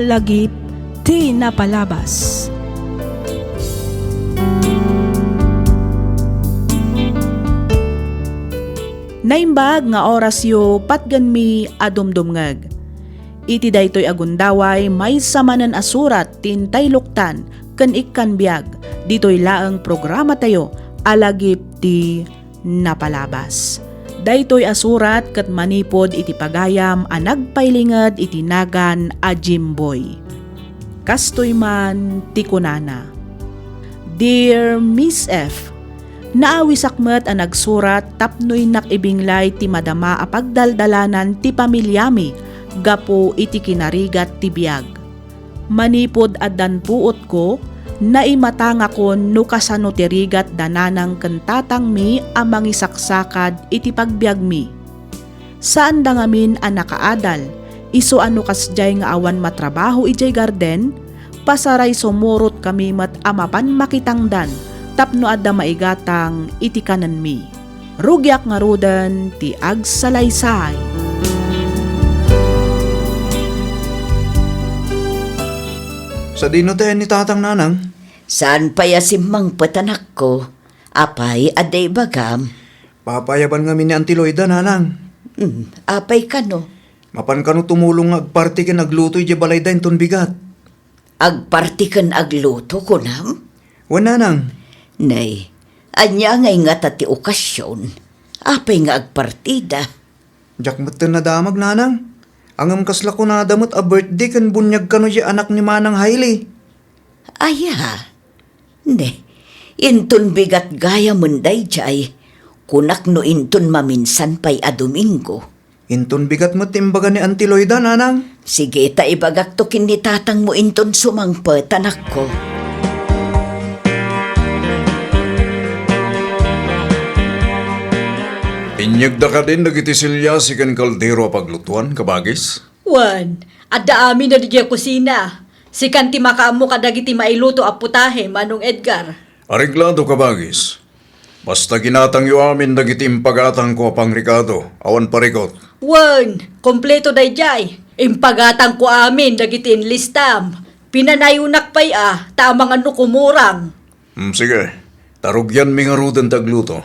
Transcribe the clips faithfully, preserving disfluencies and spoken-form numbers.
Lagip ti napalabas. Naimbag nga orasyo patgenmi a dumdumngeg. Iti daytoy a gundaway, maysa manen a surat ti intayloktan ken ikkan biag ditoy laeng programatayo a Lagip ti Napalabas. Daytoy a surat ket manipud iti pagayam a nagpailinged iti nagan a Jimboy. Kastoy man ti kunana, "Dear Miss F, naawisak met a nagsurat tapno innak ibinglay ti madama a pagdaldalanan ti pamiliami gapu iti kinarigat ti biag. Manipud addan puotko, naimatangakon no kasano ti rigat da nanang ken tatangmi a mangisaksakad iti pagbiagmi. Saanda ngamin a nakaadal, isu a no kasdiay nga awan matrabaho idiay garden, pasaray sumurot kami met a mapan makitangdan tapno adda maigatang iti kanenmi. Rugiak ngaruden ti agsalaysay." Sadino ti ayan ni tatang, nanang? Saan pay a simmangpet, anakko. Apay, adda ibagam? Papaayaban ngamin ni Auntie Loida, nanang. Hmm, apay kano? Mapan kano tumulong nga agparti ken agluto idiay balayda inton bigat. Agparti ken agluto, kunam? Wen, nanang. Nay, ania ngay ngata ti okasion? Apay nga agpartida? Diak metten nadamag, nanang. Ngem kasla kunada met a birthday ken buniag kano diay anak ni Manang Hailey. Aya? Ne, inton bigat gayamen daydiay, kunak no inton maminsan pay a Domingo. Inton bigat met ti imbaga ni Auntie Loida, nanang. Sige, ta ibagakto ken ni tatangmo inton sumangpet, anakko. Inyegda kadin dagiti silyasi ken kaldero a paglutuan, kabagis? Wen, adda amin idiay kusina. Sikan ti makaammo kadagiti mailuto a putahe, Manong Edgar. Areglado, kabagis. Basta ginatangyo amin dagiti impagatangko a pangrekado, awan parikot. Wen, kompleto daydiay. Impagatangko amin dagiti inlistam. Pinanayonak pay a, ta amangan no kumurang. Mm, sige. Ta rugianmi ngaruden ti agluto.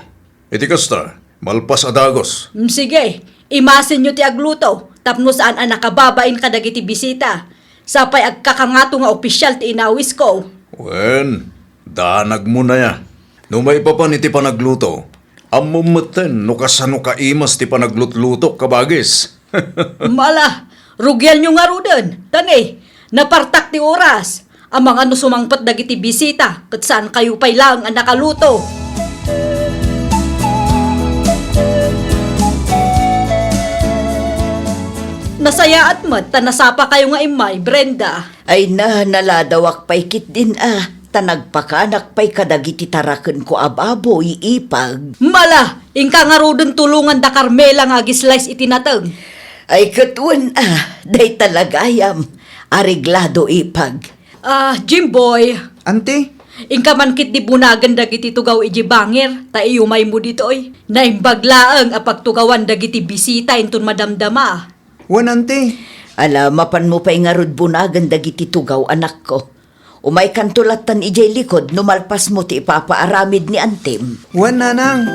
Iti kasta, malpas a dagus. Mm, sige. Imasenyo ti agluto, tapno saan a nakababain kadagiti bisita. Sapay agkakangato nga opisial ti inawisko. Wen, danagmon aya. No maipapan iti panagluto, ammom metten no kasano kaimas ti panaglutlutok, kabagis. Mala, rugianyo ngaruden. Tani, napartak ti oras. Amangan no sumangpet dagiti bisita, ket saankayo pay laeng a nakaluto. Nasayaat met ta nasapakayo nga immay, Brenda. Ay na, naladawak pay ketdin a, ta nagpakanak pay kadagiti tarakenko a baboy, ipag. Mala, inka ngaruden tulongan da Carmela nga ag-slice iti nateng. Ay ket wen a, dayta la gayam. Areglado, ipag. Ah, Jimboy. Auntie? Inka man ketdi bunagen dagiti tugaw idiay bangir, ta iyumaymo ditoy. Naimbag laeng a pagtugawan dagiti bisita inton madamdama. Wen, Auntie. Ala, mapanmo pay ngarud bunagen dagiti tugaw, anakko. Umaykanto lattan idiay likod no malpasmo ti ipapaaramid ni Antim. Wen, Nanang.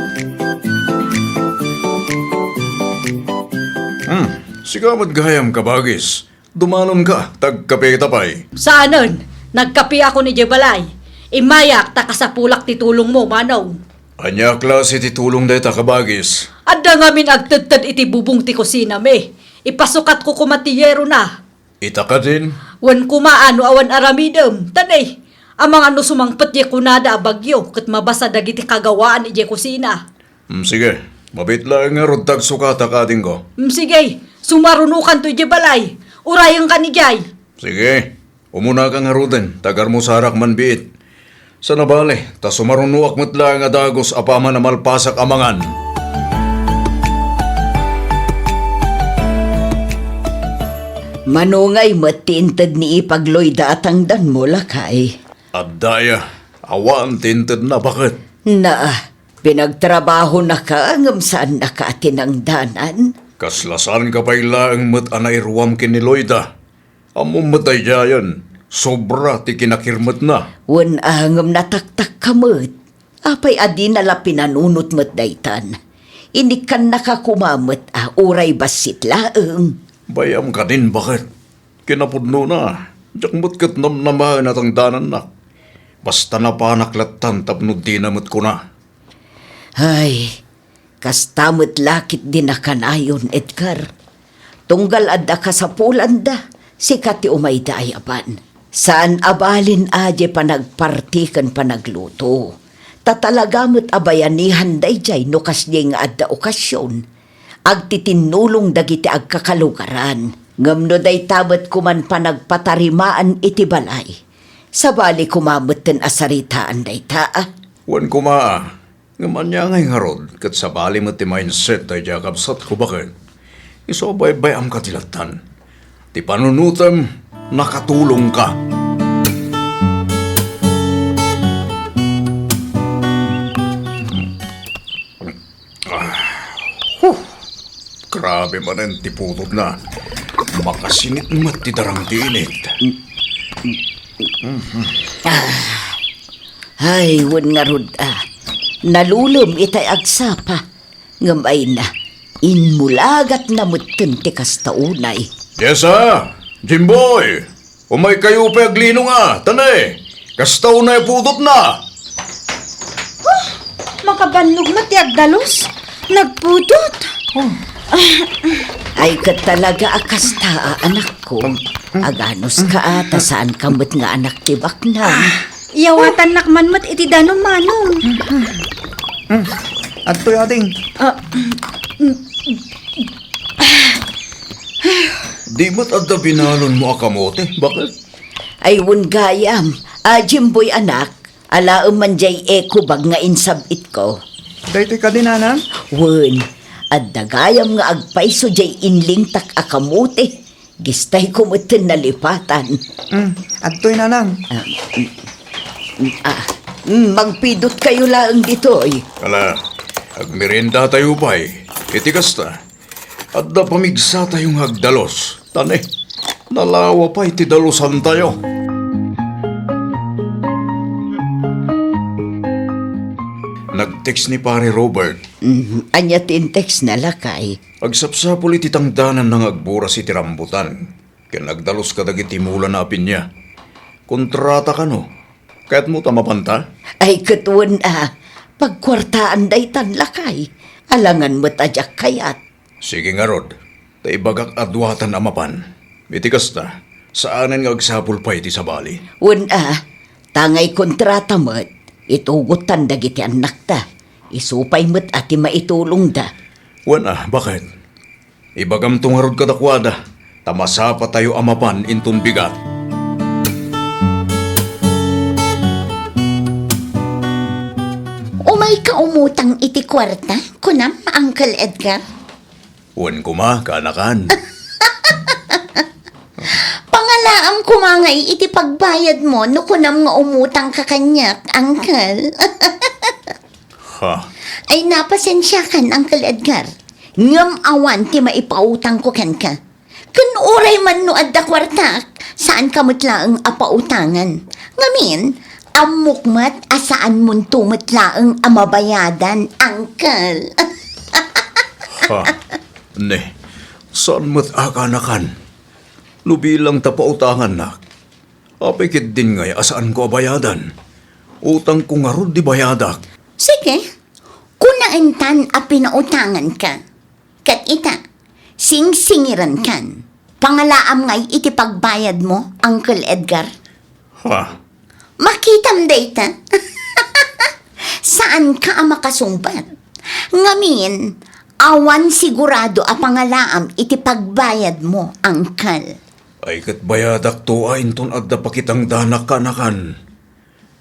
Hmm, sika met gayam, kabagis. Dumanonka, ta agkapeta pay. Saanen, nagkapeakon idiay balay. Immayak, ta kasapulak ti tulongmo, Manong. Ania a klase ti tulong dayta, kabagis? Adda ngamin agtedted iti bubong ti kusinami. Ipasukatko koma ti yerona. Ita kadin? Wen koma no awan aramidem, ta ne, amangan no sumangpet diay kunada a bagyo ket mabasa dagiti kagawaan idiay kusina. Mm, sige, mabiit laeng ngarud ta agsukatak, adingko. Mm, sige, sumarunokanto idiay balay. Urayenkan idiay. Sige, umunaka ngaruden, ta agarmusarak man biit. Sana bale, ta sumarunoak met laeng a dagus apaman a malpasak a mangan. Mano ngay met ti inted ni Ipag Loida a tangdanmo, lakay? Adda aya, awan ti intedna, baket. Na, pinagtrabahonaka ngem saannaka a tinangdanan? Kasla saanka pay laeng met a nairuam ken ni Loida. Ammom met daydiayen, sobra ti kinakirmetna. Wen a, ngem nataktakka met. Apay a dina la pinanunot met daytan? Inikkannaka koma met a uray bassit laeng. Bay-am kadin, baket? Kinapudnona, diak met ket namnamaen a tangdanannak. Basta napanak lattan tapno dina met kuna. Ay, kasta met la ketdi nakanayon, Edgar. Tunggal adda kasapulanda, sika ti umayda a yaban. Saan a balin a diay panagparti ken panagluto. Ta talaga met a bayanihan daydiay no kasdiay nga adda okasion. Agtitinnulong dagiti agkakalugaran. Ngem no dayta met koman panagpatarimaan iti balay, sabali koma metten a saritaan dayta, a? Wen koma, a. Ngem ania ngay ngarud, ket sabali met ti mindset daydiay a kabsatko, baket? Isu a baybay-amka ti lattan. Ti panunotem, nakatulongka. Ah, huh! Grabe manen ti putotna. Makasinit met ti darang ti init. Ay, wen ngarud a. Nalulem itay agsapa. Ngem ayna, immulagatna metten ti kasta unay. Jessa! Jimboy! Umaykayo pay aglinong a, ta ne, kasta unay a putotna. Huh! Makabannog met ti agdalus. Nagputot. Ay, ket talaga a kasta a, anakko. Aganuska a, ta saanka met nga anak ti baknang. Yawatannak man met iti danum, manong. Hmm. Adtoy, ading. Ah, mm, mm. Di met adda binalonmo a kamote, baket? Ay, wen gayam. A, Jimboy, anak, alaem man diay eco bag nga insab-itko. Daytoy kadi, nanang? Wen, adda gayam nga agpayso diay inlingtak a kamote. Gistayko metten nalipatan. Mm, adtoy, nanang. Ah, mm, mm, ah, mm, magpidotkayo laeng ditoy. Ala, agmeriendatayo pay. Iti kasta, adda pamigsatayo nga agdalus. Ta ne, nalawa pay ti dalusantayo. Nag-text ni Pare Robert. Mm, ania ti in-text na, lakay? Agsapsapul iti tangdananna nga agburas iti rambutan, ken agdalus kadagiti mulana a pinia. Kontrata kano? Kayatmo ta mapanta? Ay, ket wen a, pagkuartaan daytan, lakay. Alangan met a diak kayat. Sige ngarud, ta ibagak a duatan a mapan. Iti kasta, saanen nga agsapul pay ti sabali. Wen a, ta ngay kontrata met, itugottan dagiti annakta. Isu pay met a ti maitulongda. Wen a, baket? Ibagamto ngarud kadakuada, ta masapatayo a mapan inton bigat. Umayka umutang iti kuarta, kunam, Uncle Edgar? Wen koma, kaanakan. Pangalaam koma ngay iti pagbayadmo no kunam nga umutangka kaniak, Uncle. Ha? Ay, napasensiakan, Uncle Edgar. Ngem awan ti maipautangko kenka. Ken uray man no adda kuartak, saanka met laeng a pautangan. Ngamin, ammok met a saanmonto met laeng a mabayadan, Uncle. Ha? Ne, saan met a kaanakan? No bilang ta pautangannak, apay ketdin ngay a saanko a bayadan? Utangko ngarud ti bayadak. Sige, kunaentan a pinautanganka. Ket ita, singsingirankan. Pangalaam ngay iti pagbayadmo, Uncle Edgar. Ha? Makitam dayta. Saanka a makasungbat. Ngamin, awan sigurado a pangalaam iti pagbayadmo, Uncle. Ay, ket bayadakto a inton adda pakitangdanak kaanakan.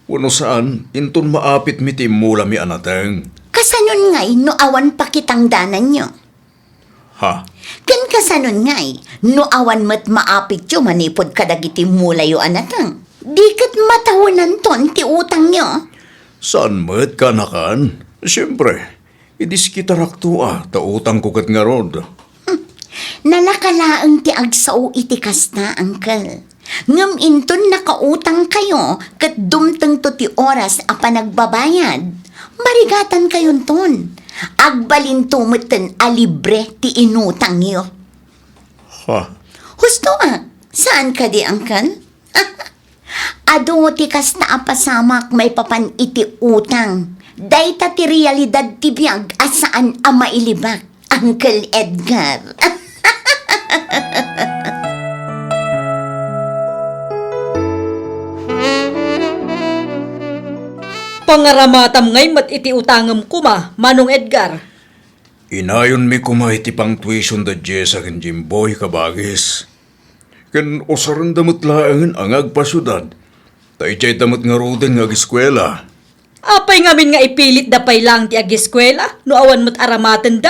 Wenno saan, inton maapitmi ti immulami a nateng. Kasanon ngay no awan pakitangdananyo? Ha? Ken kasanon ngay no awan met maapityo manipud kadagiti mulayo a nateng? Di ket matawenanton ti utangyo? Saan met, kaanakan? Siempre, idiskitarakto a ta utangko ket ngarud. Hmm. Nalaka laeng ti agsao iti kasta, Uncle. Ngem inton nakautangkayo ket dumtengto ti oras a panagbabayad, marigatankayon ton. Agbalinto metten a libre ti inutangyo. Ha? Husto a, saan kadi, Uncle? Adu ti kasta a pasamak maipapan iti utang. Dayta ti realidad ti biag a saan a mailibak, Uncle Edgar. Pangaramatam ngay met iti utangem koma, Manong Edgar. Inayonmi koma iti pang-tuition da Jessa ken Jimboy, kabagis. Ken usarenda met laengen a nga agpasiudad, ta idiayda met ngaruden nga ageskuela. Apay ngamin nga ipilitda pay laeng ti ageskuela no awan met aramatenda?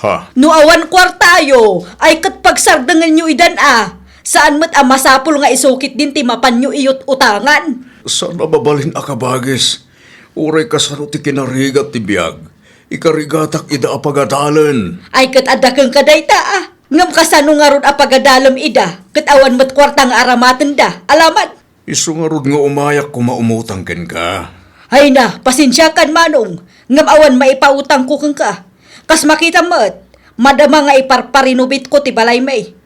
Ha? No awan kuartayo, ay ket pagsardengenyo idan a. Saan met a masapul nga isukitdin ti mapanyo iyot-utangan. Saan a mabalin a kabagis. Uray kasano ti kinarigat ti biag, ikarigatak ida a pagadalen. Ay ket adda kenka dayta a. Ngem kasano ngarud a pagadalem ida, ket awan met kuarta nga aramatenda? Alaman. Isu ngarud nga umayak koma umutang kenka. Ay na, pasensiakan, Manong, ngem awan maipautangko kenka. Kas makitam met, madama nga iparparenobitko ti balaymi.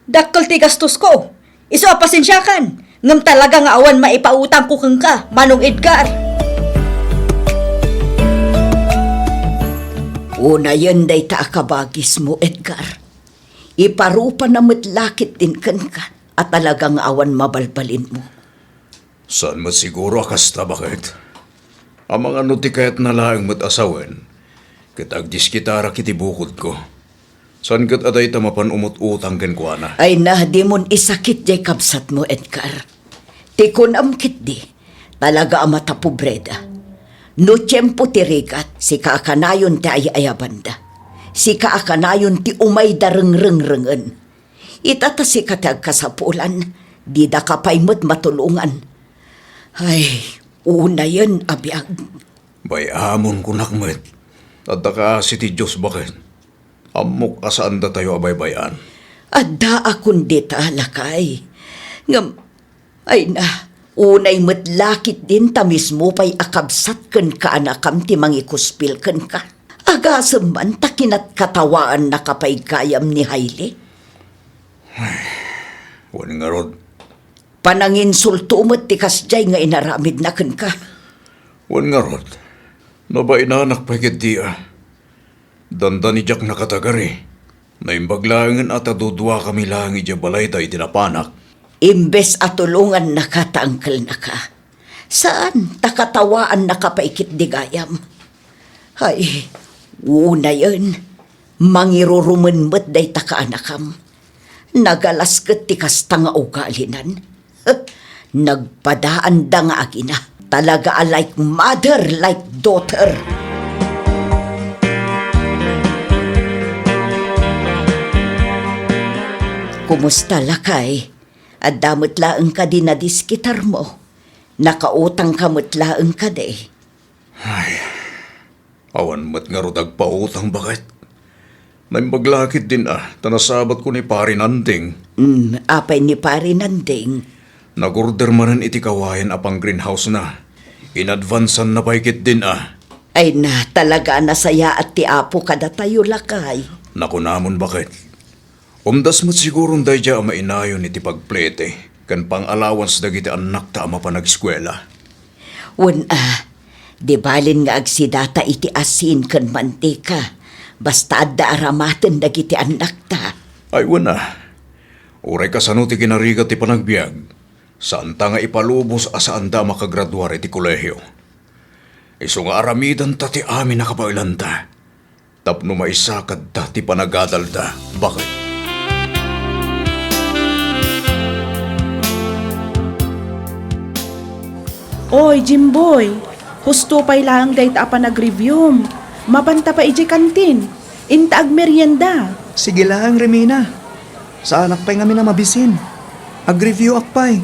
Dakkel ti gastosko. Isu a pasensiakan, ngem talaga nga awan maipautangko kenka, Manong Edgar. Unayen dayta a kabagismo, Edgar. Iparupana met la ketdin kenka a talaga nga awan mabalbalinmo. Saan met siguro a kasta, baket? Amangan no ti kayatna laeng met a sawen, ket agdiskitarak iti bukodko. Saan ket a dayta mapan umut-utang kenkuana. Ay na, dimon isakit jay kabsatmo, Edgar. Ti kunam ketdi, talaga a matapobreda. No tiempo ti rigat, sika a kanayon ti ay-ayabanda. Sika a kanayon ti umayda rengrengrengen. Ita ta sika ti agkasapulan, didaka pay met matulongan. Ay, unayen a biag. Bay-amon kunak met. Adda kaasi ti Dios, baket. Ammok a saan datayo a baybay-an. Adda a kun dita, lakay. Ngem, ay na, unay met la ketdin ta mismo pay a kabsat ken kaanakam ti mangikuspil kenka. Agasem man ta kinatkatawaannaka pay gayam ni Hailey. Wen ngarud. Pananginsulto met ti kasdiay nga inaramidna kenka. Wen ngarud, nabainanak pay ketdi a. Dandani diak nakatagari. Naimbag laengen a ta duduakami laeng idiay balayda iti napanak. Imbes a tulongannaka ta angkelnaka, saan ta katawaannaka pay ketdi gayam. Ay, unayen, mangirurumen met dayta kaanakam. Nagalas ket ti kasta nga ugalinan. Nagpadaanda nga agina. Talaga a like mother, like daughter. Kumusta, lakay? Adda met laeng kadi nadiskitarmo? Nakautangka met laeng kadi? Ay, awan met ngarud agpautang, baket. Naimbag la ketdin a, ta nasabatko ni Pari Nanding. Mm, apay ni Pari Nanding? Nag-order manen iti kawayan a pang-greenhouse na. Inadvansan na pay ketdin a. Ay na, talaga a nasayaat ti Apo kadatayo, lakay. Nakunamon, baket. Umdas met siguron daydiay a mainayon iti pagplete ken pang-allowance dagiti annakta a mapan ageskuela. Wen a, di balin nga agsidata iti asin ken mantika, basta adda aramaten dagiti annakta. Ay, wen a, uray kasano ti kinarigat ti panagbiag, saanta nga ipalubos a saanda a makagraduar iti kolehio. Isu nga aramidanta ti amin a kabaelanta. Tapno maisakadda ti panagadalda. Baket. Oy, Jimboy, husto pay laeng dayta a panagreviewm. Mapanta pay idiay kantin. Inta agmerienda. Sige laeng, Remina. Saanak pay ngamin a mabisin. Agreview-ak pay.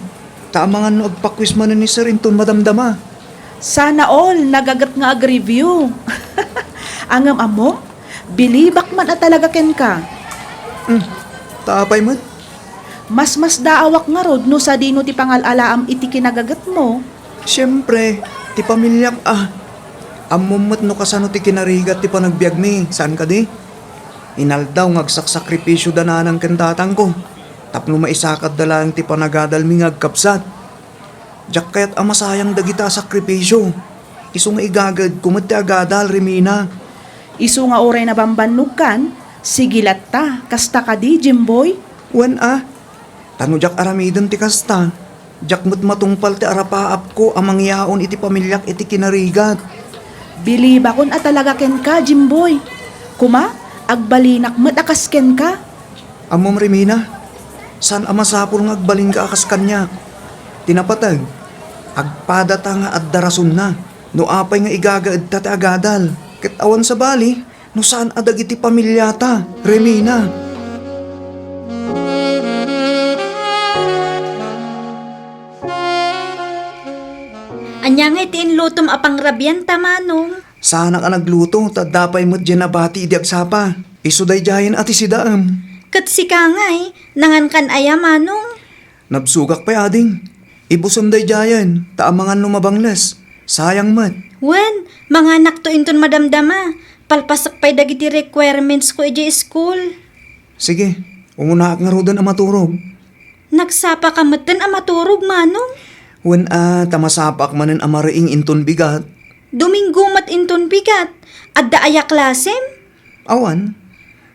Ta amangan no agpakwis manen ni Sir inton madamdama. Sana all, nagaget nga agreview. Ngem ammo, bilibak man a talaga kenka. Hmm, ta apay met? Masmasdaawak ngarud no sadino ti pangal-alaam iti kinagagetmo. Siempre, ti pamiliak a. Ammom met no kasano ti kinarigat ti panagbiagmi, saan kadi? Inaldaw nga agsaksakripisio da nanang ken tatangko tapno maisakadda laeng ti panagadalmi nga agkabsat. Diak kayat a masayang dagita a sakripisio. Isu nga igagaedko met ti agadal, Remina. Isu nga uray nabambannogkan, sige latta, kasta kadi, Jimboy? Wen a, ta no diak aramiden ti kasta, diak met matungpal ti arapaapko a mangyaon iti pamiliak iti kinarigat. Bilibakon a talaga kenka, Jimboy. Kuma, agbalinak met a kas kenka. Ammom, Remina, saan a masapul nga agbalinka a kas kaniak. Ti napateg, agpadata nga adda rasonna no apay nga igagaedta ti agadal. Ket awan sabali no saan a dagiti pamiliata, Remina. Ania ngay ti inlutom a pangrabianta, Manong? Saanak a nagluto, ta adda pay met diay nabati idi agsapa. Isu daydiayen a ti sidaem. Ket sika ngay, nangankan aya, Manong? Nabsogak pay, ading. Ibusem daydiayen, ta amangan no mabangles. Sayang met. Wen, manganakto inton madamdama. Palpasek pay dagiti requirements ko idiay school. Sige, umunaak ngaruden a maturog. Nagsapaka metten a maturog, Manong? Wen a, ta masapaak manen a mariing inton bigat. Domingo met inton bigat. Adda aya klasem? Awan.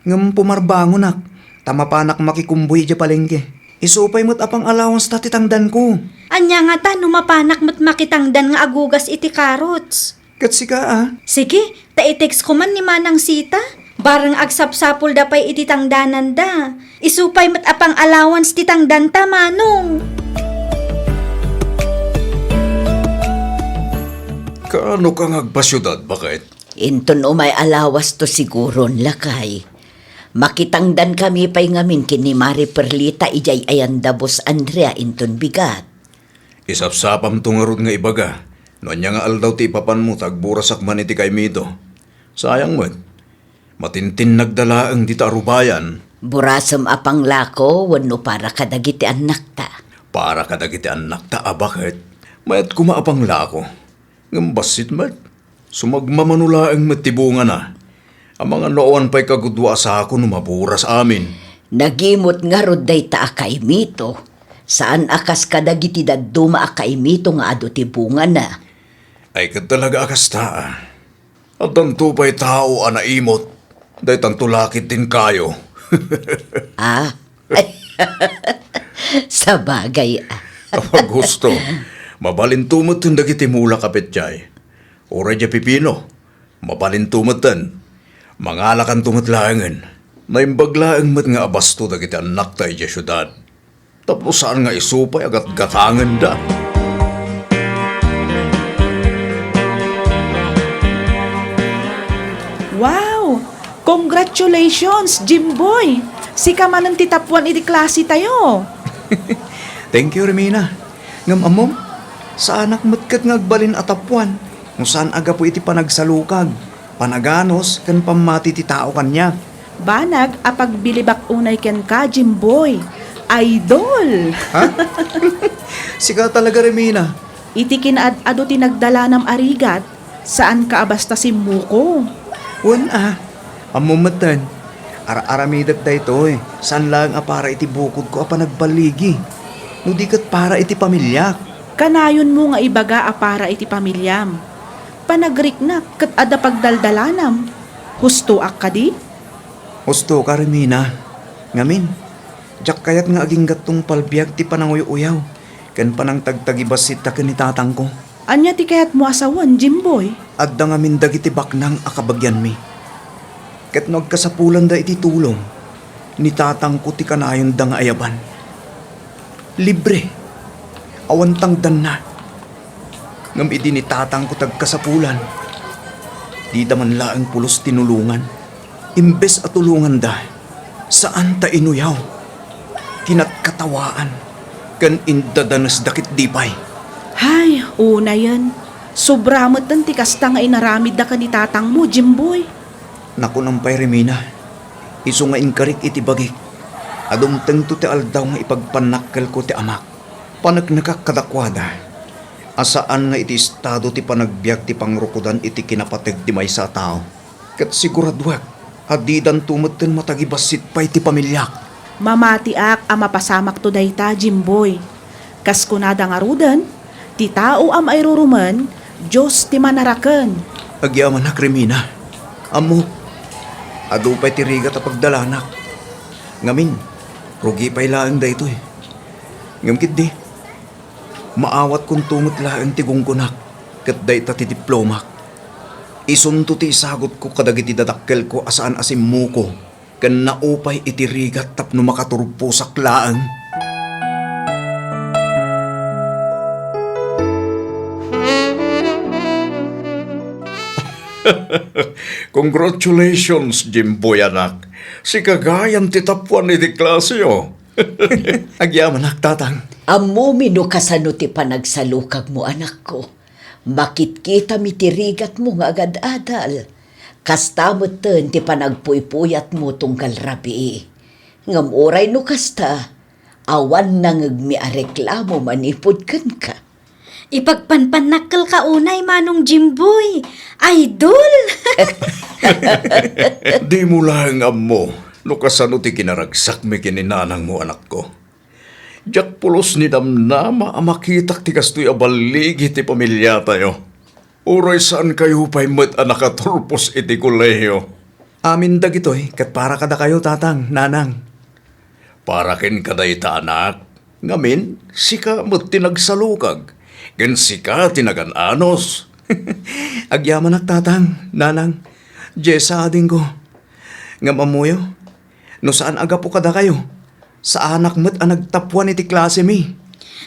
Ngem pumarbangonak, ta mapanak makikumbuy idiay palengke. Isu pay met a pang-allowance ta ti tangdanko. Ania ngata no mapanak met makitangdan nga agugas iti carrots? Ket sika a? Sige, ta i-text ko man ni Manang Sita. Bareng agsapsapulda pay iti tangdananda. Isu pay met a pang-allowance ti tangdanta, Manong. Kaano ka nga agpasiudad, baket? Inton umay a lawas to siguron, lakay. Makitangdankami pay ngamin ken ni Mari Perlita idiay ayanda Boss Andrea inton bigat. Isapsapamto ngarud nga ibaga no ania nga aldaw ti ipapanmo ta agburasak man iti kaimito. Sayang met. Matintinnagda laeng dita a rubayan. Burasem a panglako wenno para kadagiti annakta? Para kadagiti annakta a baket. Mayat koma a panglako. Ngem bassit met. Sumagmamano laeng met ti bungana. Amangan no awan pay kagudua a sako no maburas amin. Nagimot ngarud dayta a kaimito. Saan a kas kadagiti dadduma a kaimito nga adu ti bungana. Ay, ket talaga a kasta, a. Addanto pay tao a naimot. Daytanto la ketdin kayo. Ah? Sabagay, a. Apaghusto, mabalinto met dagiti mulak a petdiay. Uray diay pipino, mabalinto metten. Mangalakanto met laengen. Naimbag laeng met nga abasto dagiti annakta idiay siudad. Tapno saan nga isu pay a gatgatangenda. Wow! Congratulations, Jimboy! Sika manen ti tapuan iti klase tayo. Thank you, Remina. Ngem ammom, saanak met ket nga agbalin a tapuan no saan a gapu iti panagsalukag, panaganos, ken pammati ti tao kaniak. Banag a pagbilibak unay kenka, Jimboy. Idol! Ha? Sika talaga, Remina. Iti kinaad-adu ti nagdalanam a rigat, saanka a basta simmuko. Wen a, ammom metten, ar-aramidek daytoy, saan laeng a para iti bukodko a panagballigi, no di ket para iti pamiliak. Kanayonmo nga ibaga a para iti pamiliam. Panagriknak ket adda pagdaldalanam. Hustoak kadi? Hustoka, Remina. Ngamin, diak kayat nga aginggattong palbiag ti pananguy-uyaw ken panangtagtagibassit ta ken ni tatangko. Ania ti kayatmo a sawen, Jimboy? Adda ngamin dagiti baknang a kabagianmi. Ket no agkasapulanda iti tulong, ni tatangko ti kanayonda nga ayaban. Libre. Awan tangdanna. Ngem idi ni tatangko ti agkasapulan, dida man laeng pulos tinulongan. Imbes a tulonganda, saan ta inuyaw, kinatkatawaan, ken indadanesda ketdi pay. Hay, unayen. Sobra metten ti kasta nga inaramidda ken ni tatangmo, Jimboy. Nakunam pay, Remina, isu nga inkarik iti bagik, A dumtengto ti aldaw nga ipagpannakkelko ti amak, paneknekak kadakuada a saan nga iti estado ti panagbiag ti pangrukodan iti kinapateg ti maysa a tao. Ket siguraduak a didanto metten matagibassit pay ti pamiliak. Mamatiak a mapasamakto dayta, Jimboy. Kas kunada ngaruden, ti tao a mairurumen, Dios ti manaraken. Agyamanak, Remina. Ammok, adu pay ti rigat a pagdalanak. Ngamin, rugi pay laeng daytoy. Ngem ketdi, maawatkonto met laeng ti gunggonak ket dayta ti diplomak. Isunto ti isagutko kadagiti dadakkelko a saan a simmuko ken naupay iti rigat tapno makaturposak laeng. Congratulations, Jimboy, anak. Sika gayam ti tapuan iti klaseyo. Agyamanak, Tatang. Ammomi no kasano ti panagsalukagmo, anakko. Makitkitami ti rigatmo nga agad-adal. Kasta metten ti panagpuypuyatmo tunggal rabii. Ngem uray no kasta, awan nangngegmi a reklamo manipud kenka. Ipagpanpannakkelka unay, Manong Jimboy. Idol! Dimo laeng ammo no kasano ti kinaragsakmi ken ni nanangmo, anakko. Diak pulos ni namnama a makitak ti kastoy a balligi ti pamiliatayo. Uray saankayo pay met a nakaturpos iti kolehiyo. Amin dagitoy ket para kadakayo, Tatang, Nanang. Para kenka dayta, anak. Ngamin, sika met ti nagsalukag, ken sika ti nagan-anos. Agyamanak, Tatang, Nanang. Jessa, adingko. Ngem ammoyo, no saan a gapu kadakayo, saanak met a nagtapuan iti klasemi.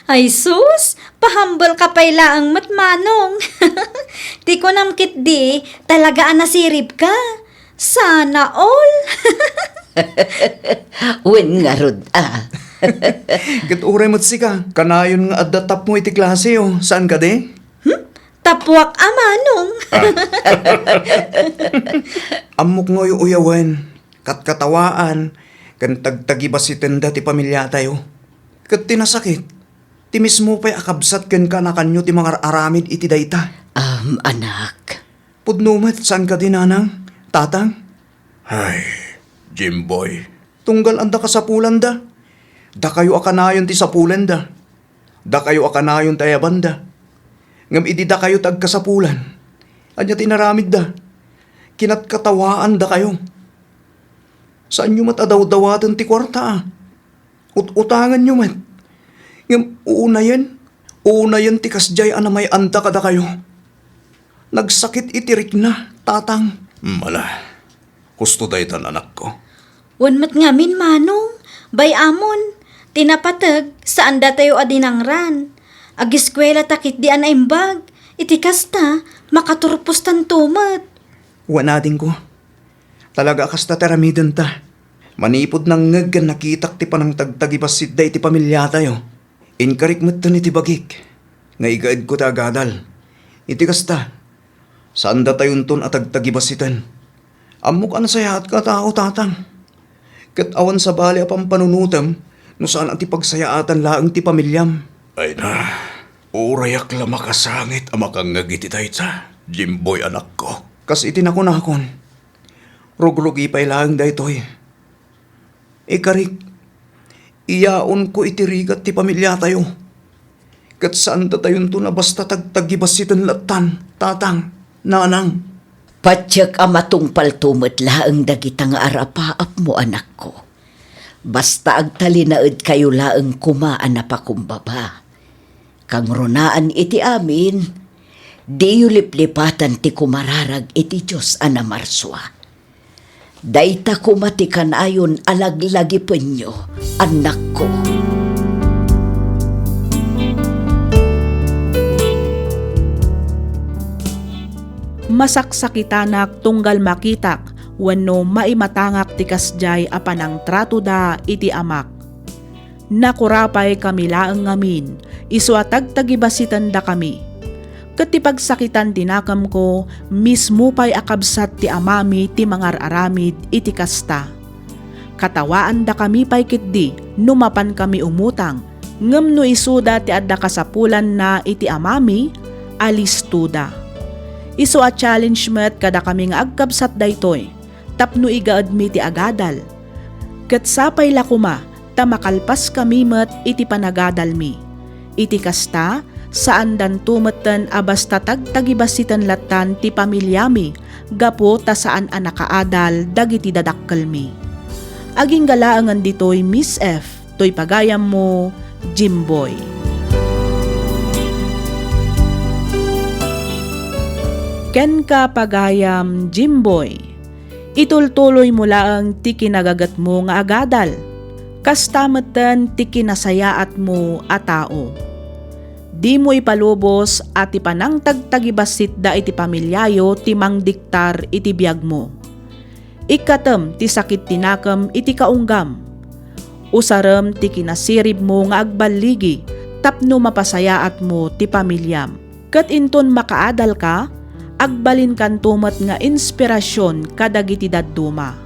Ay sus, pahambelka pay laeng met, Manong. Ti kunam ketdi, talaga a nasiribka. Sana all. Wen ngarud a. Ket uray met sika, kanayon nga adda tapmo iti klaseyo, saan kadi? Hmm? Tapuak a, Manong. Ammok nga uy-uyawen, katkatawaan, ken tagtagibasitenda ti pamiliatayo. Ket ti nasakit, ti mismo pay a kabsat ken kaanakanyo ti mangar-aramid iti dayta. Am, anak. Pudno met, saan kadi, Nanang, Tatang? Ay, Jimboy. Tunggal adda kasapulanda. Dakayo a kanayon ti sapulenda. Dakayo a kanayon ti ayabanda. Ngem idi dakayo ti agkasapulan, ania ti inaramidda? Kinatkatawaandakayo. Saanyo met a dawdawaten ti kuarta, a? Ut-utangenyo met. Ngem unayen, unayen ti kasdiay a namay-anda kadakayo. Nagsakit iti rikna, Tatang. Mala, husto daytan, anakko. Wen met ngamin, Manong, bay-amon, ti napateg, saandatayo a dinangran. Agiskuelata ketdi a naimbag. Iti kasta, makaturpostanto met. Wen, adingko. Talaga a kasta ti aramidenta. Manipud nangngeg ken nakitak ti panangtagtagibasitda iti pamiliatayo, inkarik metten iti bagik nga igaedko ti agadal. Iti kasta, saandatayonton a tagtagibasiten. Ammok a nasayaatka a tao, Tatang. Ket awan sabali a pampanunotem no saan a ti pagsayaatan laeng ti pamiliam. Ay na, urayak la makasangit a makangngeg iti dayta, Jimboy, anakko. Kas iti nakunakon, rugrugi pay laeng daytoy. Ikarik, iyaonko iti rigat ti pamiliatayo. Ket saandatayonton a basta tagtagibasiten lattan, Tatang, Nanang. Patiek a matungpalto met laeng dagita nga arapaapmo, anakko. Basta agtalinaedkayo laeng koma a napakumbaba. Kangrunaan iti amin, diyo liplipatan ti kumararag iti Dios a namarsua. Dayta koma ti kanayon a laglagipenyo, annakko. Masaksakitanak tunggal makitak wenno maimatangak ti kasdiay a panangtratoda iti amak. Nakurapaykami laeng ngamin, isu a tagtagibasitendakami. Ket ti pagsakitan ti nakemko, mismo pay a kabsat ti amami ti mangar-aramid iti kasta. Katawaandakami pay ketdi no mapankami umutang, ngem no isuda ti adda kasapulanna iti amami, alistoda. Isu a challenge met kadakami nga agkabsat daytoy tapno igaedmi ti agadal. Ket sapay la koma ta makalpaskami met iti panagadalmi. Iti kasta, saandanto metten a basta tagtagibassiten lattan ti pamiliami gapu ta saan a nakaadal dagiti dadakkelmi. Agingga laengen ditoy, Miss F, toy pagayammo, Jimboy. Kenka, pagayam Jimboy, itultuloymo laeng ti kinagagetmo nga agadal. Kasta metten ti kinasayaatmo a tao. Dimo ipalubos a ti panangtagtagibassitda iti pamiliayo ti mangdiktar iti biagmo. Ikkatem ti sakit ti nakem iti kaunggam. Usarem ti kinasiribmo nga agballigi tapno mapasayaatmo ti pamiliam. Ket inton makaadalka, agbalinkanto met nga inspirasion kadagiti dadduma.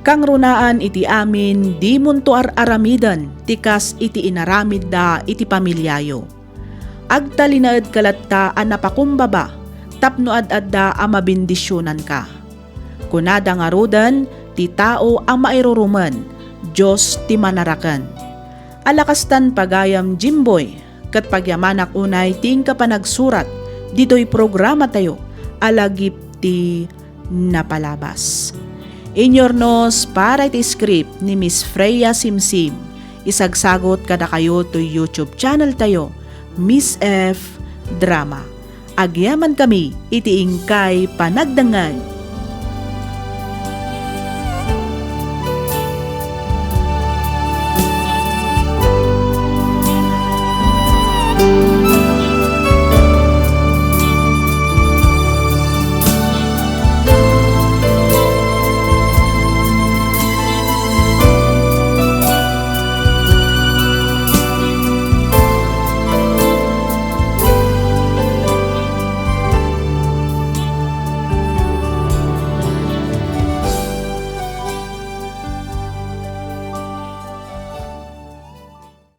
Kangrunaan iti amin, dimonto ar-aramiden ti kas iti inaramidda iti pamiliayo. Agtalinaedka latta a napakumbaba tapno ad-adda a mabendisionanka. Kunada ngaruden, ti tao a mairurumen, Dios ti manaraken. Ala kastan, pagayam Jimboy, ket pagyamanak unay ti inka panagsurat ditoy programatayo a Lagip ti Napalabas. Inyurnos para iti script ni Miss Freya Simsim. Isagsagot kadakayo toy YouTube channel tayo, Miss F Drama. Agyamankami iti inkay panagdengngeg.